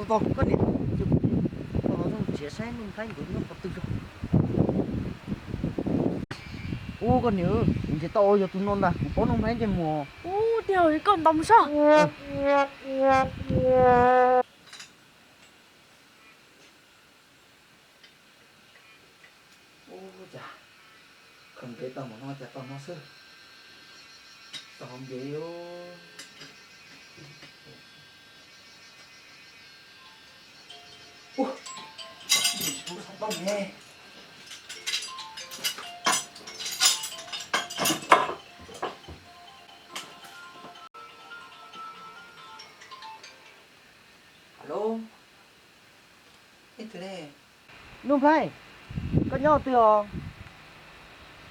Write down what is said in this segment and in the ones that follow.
Tos kuv koj niam, tos zoo siab saib Nuj Nplhaib nkawd nyob qhov twg os. Ub, koj niam, kuv nrhiav tau yog tus no ntag, kuv paub Nuj Nplhaib ntsej muag. Ub, tiag, koj ntaus mus saib. Ub, cas khaws ntev tau npaum no cas tau no xwb. Tau npaum li. Ub, tsis pub xav tau ne. Alo, ib tug ne. Nuj Nplhaib, koj nyob twg os?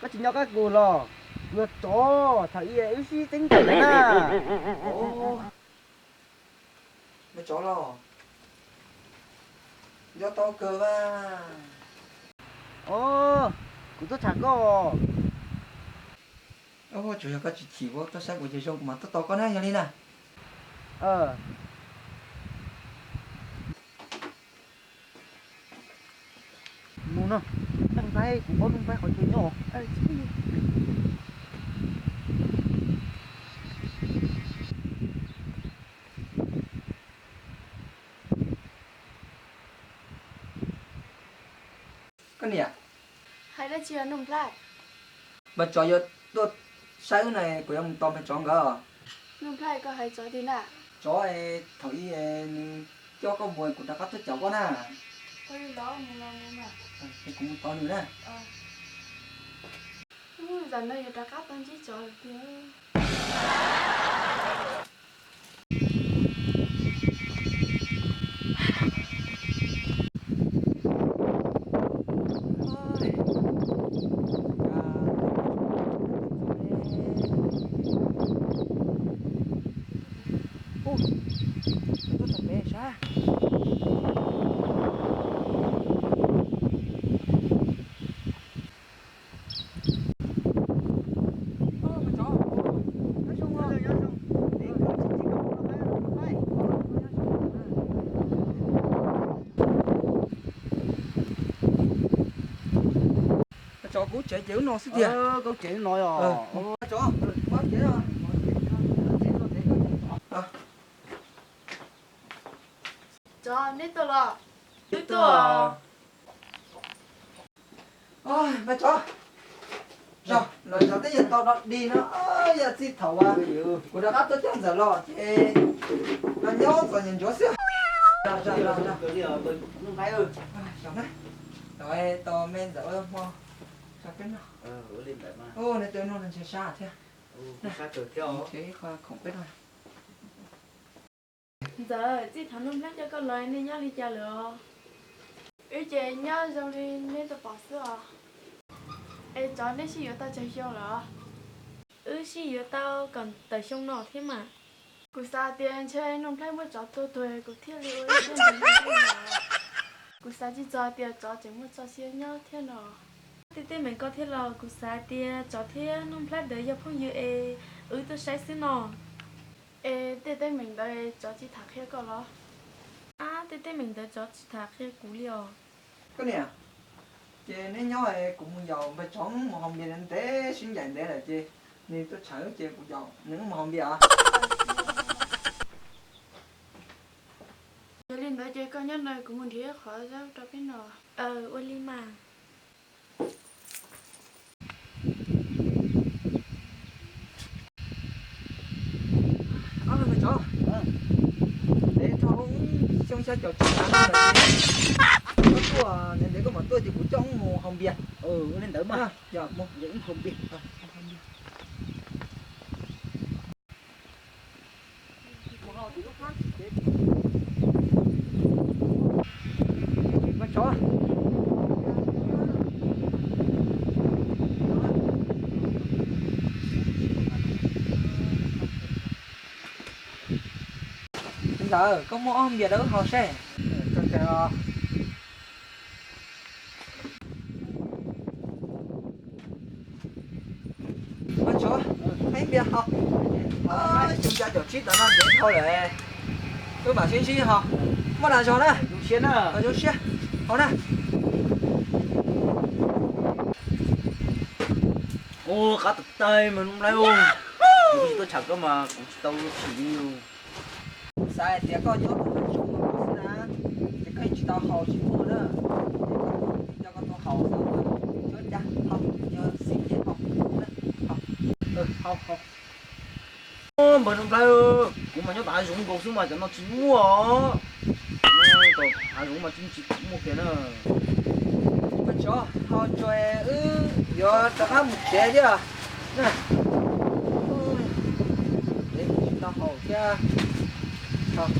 Koj tsis nyob qab kuv los? Kuv yog tsov, thaum ub wb sib txeeb ncaim na. Ov, me tsov los? Nco tau kawg mas. Ov, kuv tuaj tham koj. Ov, tsuas yog koj tsis chim ua tuaj saib kuv ces zoo kuv mam tuaj tos koj na, yog li na. Mus no, Nuj Nplhaib, kuv paub Nuj Nplhaib qhov chaw nyob. Koj niam, hais dab tsi os Nuj Nplhaib? Npawg Tsov yuav tuaj saib wb na, kuv yuav mus tos Npawg Tsov nkawd. Nuj Nplhaib, koj hais Tsov twg na? Tsov thaum ub nws coj koj mus kuv rov qab tuaj caum koj na. Es kuv mus tos nws na. Zaum no yuav rov qab tau ntsib Tsov lawm tiag. Tsov, koj tsev ces ub no xwb tiag. Koj tsev no os. Tsov, neb tuaj los? Wb tuaj. Npawg Tsov, los zov tej yam tau dog dig no, yam txij thaum uas kuv rov qab tuaj coj ntxawm los ces los nyob txom nyem ntsuav xwb. Los, los me ntxawm ua hmo rau peb noj. Ua li ntawd mas. Nws tus no nws ntshai sab thiab. Ces ib qho khoom peb noj. Ntxawm, txij thaum Nuj Nplhaib coj koj los nej nyob li cas lawm os? Wb ces nyob zoo li neb tau pom xwb os. Es Tsov, neb sib yuav tau tsawg xyoo lawm os? Wb sib yuav tau kaum tawm xyoo no thiab mas. Kuv xav tias ntshe Nuj Nplhaib muab Tsov tua tuag kuv thiaj li ua ib siab ntev li no. Kuv xav tsis txog tias Tsov tseem muaj txoj sia nyob thiab no. Tej teeb meem ko thiab los kuv xav tias Tsov thiab Nuj Nplhaib ntawd yog phooj ywg es wb tuaj saib xwb no. Es tej teeb meem ntawd Tsov tsis tham qhia koj los? Ab, tej teeb meem ntawd Tsov tsis tham qhia kuv li os. Koj niam, ces neb nyob es kuv mus yaum npawg Tsov mus haus npias ntev, sib ncaim ntev lawm ces nws tuaj tshawb ces kuv yaum nws mus haus npias. Yog li ntawd ces koj nyob no kuv mus nrhiav qhov zaub rau peb noj. Ua li mas. Npawg Tsov, ntev dhau xyoo xya caum tsib no lawm, koj tuaj ntev ntev koj mam tuaj ces kuv coj wb mus haus npias. Ua li ntawd mas, yog mus haus npias. Ntxawm, koj muab ob npias rau wb haus seb. Npawg Tsov, ib npias haus. Xyoo xya caum tsib tam no ntev dhau lawm, wb mam sib ntsib ho. Muab dag zog na. Zoo siab na. Zoo siab. Hau na. Ua qab tag tag mas Nuj Nplhaib, kuv tsis tuaj tsham koj mas kuv tsis tau tshim li. Kuv xav hais tias koj nyob tom hav zoov xwb na, ces koj tsis tau haus tsis muaj na, ces koj tus tij coj koj tuaj haus xwb, cov cas haus, cov xim ces haus, haus, haus. Npawg Nuj Nplhaib, kuv mas nyob tom hav zoov nkaus xwb mas cov no tsis muaj os. Tom hav zoov mas tsis muaj kiag na. Mas tsov haus tsuas wb yuav rov qab mus tsev thiab. Tsis tau haus thiab. Npawg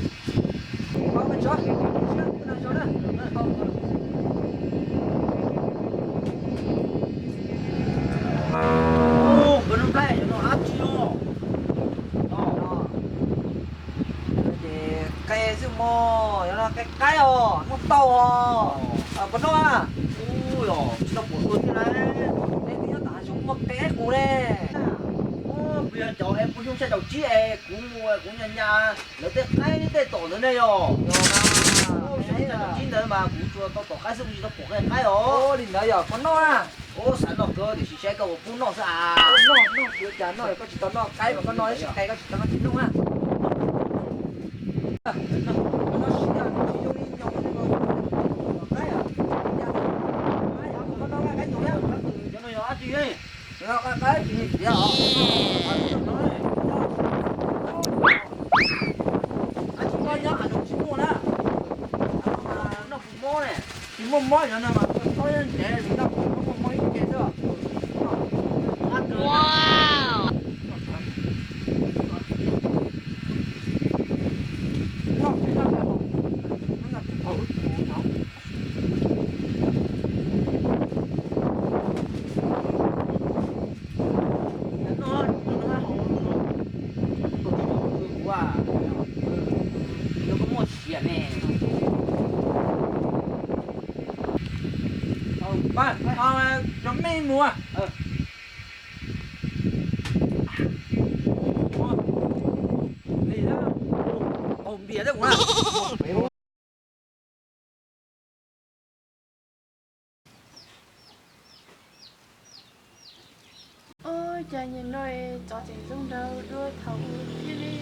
Nuj Nplhaib, cov no dab tsi os? Ces qe xwb mog, yog no qe qaib os, noj tau os. Puas noj a? Ua, tsis tau pom dua thiab na. Es twb nyob tom hav zoov muaj qe qaib qus ne. Kuv yog caum es puas nyuj xya caum tsib es kuv mus kuv nyas nyas lawv tej qaib tej tom ntawd ne yog. Xya caum tsib ntawd mas kuv tsuas tau tom qaib xwb, kuv tsis tau pom qe qaib os. Li ntawd yog puas noj na? Xav noj kawg tiam sis saib koj puas pub noj xwb as. Noj, noj, ua cas noj, koj tsis tau noj qaib mas koj noj ib sij qe koj tsis tau noj tsis noj na. Tsis muaj mob yog no mas tau ntev li no, muaj mob ib ce xwb. Cov me mus. Li, qaug npias thiab kuv na. Ua cas nim no tsov tseem zoo nraug dua thaum ub thiab li.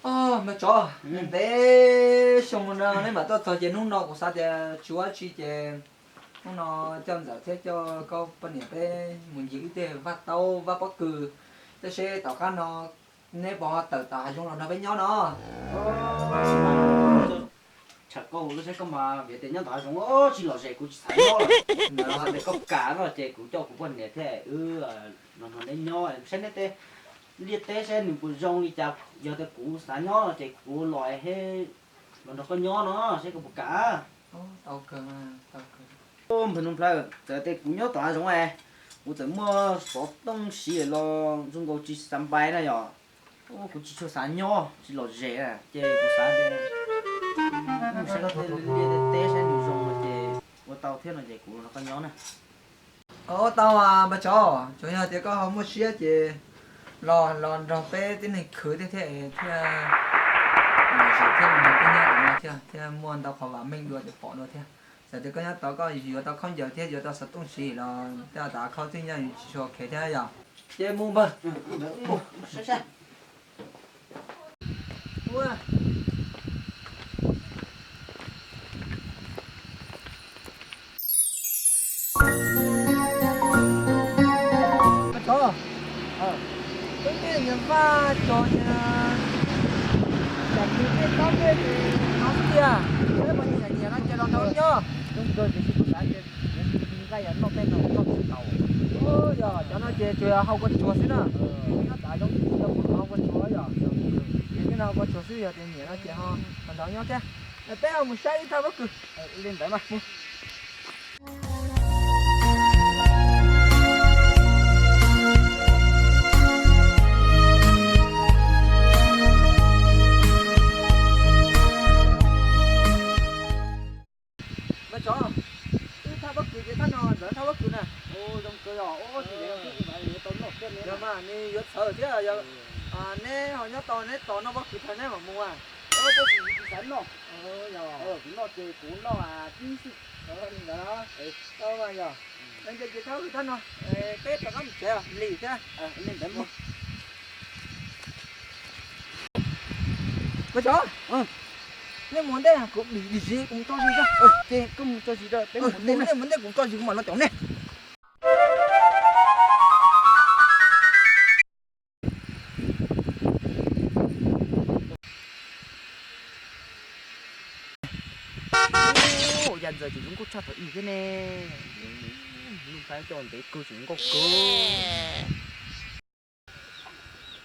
Os, me tsov, ntev xyoo no neb mam tuaj txog ces hnub no kuv xav tias tsis ua dab tsi ces hnub no coj ntxawm thiab coj koj poj niam peb mus ncig ib teg vaj taub vaj pob kws, thiab seb tom qab no neb puas ho tawm tom hav zoov los nrog peb nyob no. Tsham koj, koj saib koj mas vim tias nyob tom hav zoov tsis lom zem, kuv tsis xav nyob lawm. Yog tias koj kam no ces kuv coj kuv poj niam thiab wb los nrog neb nyob, saib neb tej liaj teb saib nws puas zoo li cas. Yog tias kuv xav nyob no ces kuv los thiab los nrog koj nyob no, saib koj puas kam. Npawg Nuj Nplhaib, txawm tias kuv nyob tom hav zoov es kuv txawm muaj xov tooj siv los zoo nkaus tsis xav npais na yom. Kuv tsis tshua xav nyob tsis lom zem na, ces kuv xav tias mus saib koj tej liaj teb saib nws zoo no ces ua tau thiab no ces kuv nrog koj nyob na. Ua tau mas npawg tsov, tsuas yog tias koj ho muaj siab ces los los nrog peb tib neeg khwv thiab thiab thiaj lom zem thiab los nrog peb nyob no thiab, thiaj muaj ntau qhov vam meej dua ces pom dua thiab. Txawm tias koj nyob tau koj yuav tau khaub ncaws thiab yuav tau xov tooj siv los tej zaum khaub txij nyaj yus tsis tshua khev thiab yom. Ces mus npawg. Tsov, peb tej niam vaj tsov ces tsam kwv tej taub tej no xwb tiag, peb puas nyiam nyiam no ces los nrog nyob. Nqaij yog noj tej no noj tsis tau. Yog cov no ces tsuas yog hau kua tsuag xwb na. Nyob tom zoov tsis tau pom hau kua tsuag yog. Ces tej no hau kua tsuag xwb, yog tias nyiam no ces ho los nrog nyob thiab. Peb ho mus saib ib thaj pob kws li ntawd mas mus. Mas tsov, wb thaj pob kws ces thaj no ntawd thaj pob kws na. Yog mas nws yuav txhawj thiab yog, neb ho nyob tau neb tos noj pob kws thaum neb mam mus a. Tab sis tsis xav noj. Kuv noj ces kuv noj tib si. Li ntawd los, yog, nce ces thab wb thab no, peb rov qab mus tsev os, lim thiab. Li ntawd mas. Mas cov, nej mus ntej kuv dim dim zis kuv mus tso zis. Ces koj mus tso zis, peb mus ntej, nej mus ntej kuv tso zis kuv mam los caum nej. Yam ntxawm ces zoo nkauj tshaj thaum ub thiab ne. Lub nplhaib coj ntev kawg tseem nkauj kawg.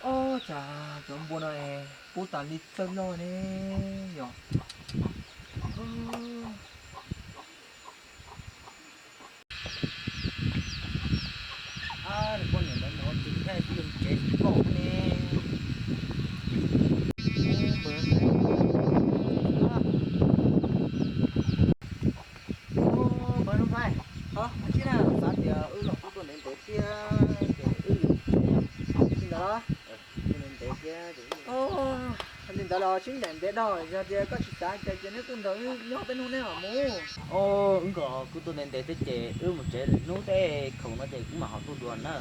Ob, cas cov npua no pub tas li txawj loj ne yog. Poj niam ntawd mus ua txiv thiab twb yog tsev tsis pom ne. Npawg Nuj Nqaij, xav tias wb los kuj tuaj ntev ntev thiab ces wb yuav mus tsev os. Li ntawd los, ntev thiab. Li ntawd los sib ncaim ntev dhau, yog tias koj tsis xav ces neb kuj nrog wb nyob peb hnub neb mam mus. Wb nkaus kuj tuaj ntev ntev thiab ces wb mus tsev lwm hnub tej khoom no ces kuv mam ho tuaj dua na.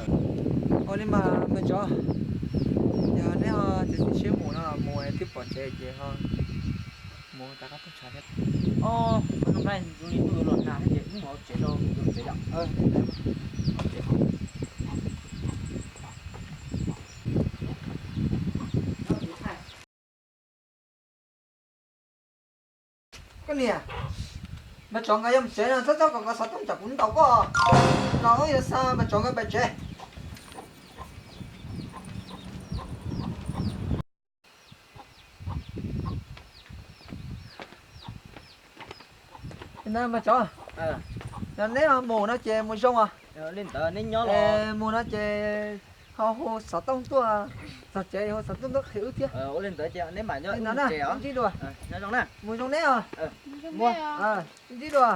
Ua li mas me tsov, yog neb ho txiav txim siab mus no mus twb pom tsev ces ho mus rov qab tuaj tshav thiab. Ob, Nuj Nqaij, zoo li tuaj yuav los nag thiab ces wb mus tsev rau, mus tsev yom. Koj niam, mas tsov nkawd yuav mus tsev no txhob txhob kom nkawd xov tooj tsam kuv ntaus koj. Los wb yuav xa mas tsov nkawd pais tsev. Mas tsov, yog neb mus no ces mus zoo os. Mus no ces ho hu xov tooj tuaj, txog tsev hu xov tooj tuaj qhia wb thiab. Li ntawd na, ntsib dua. Mus zoo neb os. Ntsib dua.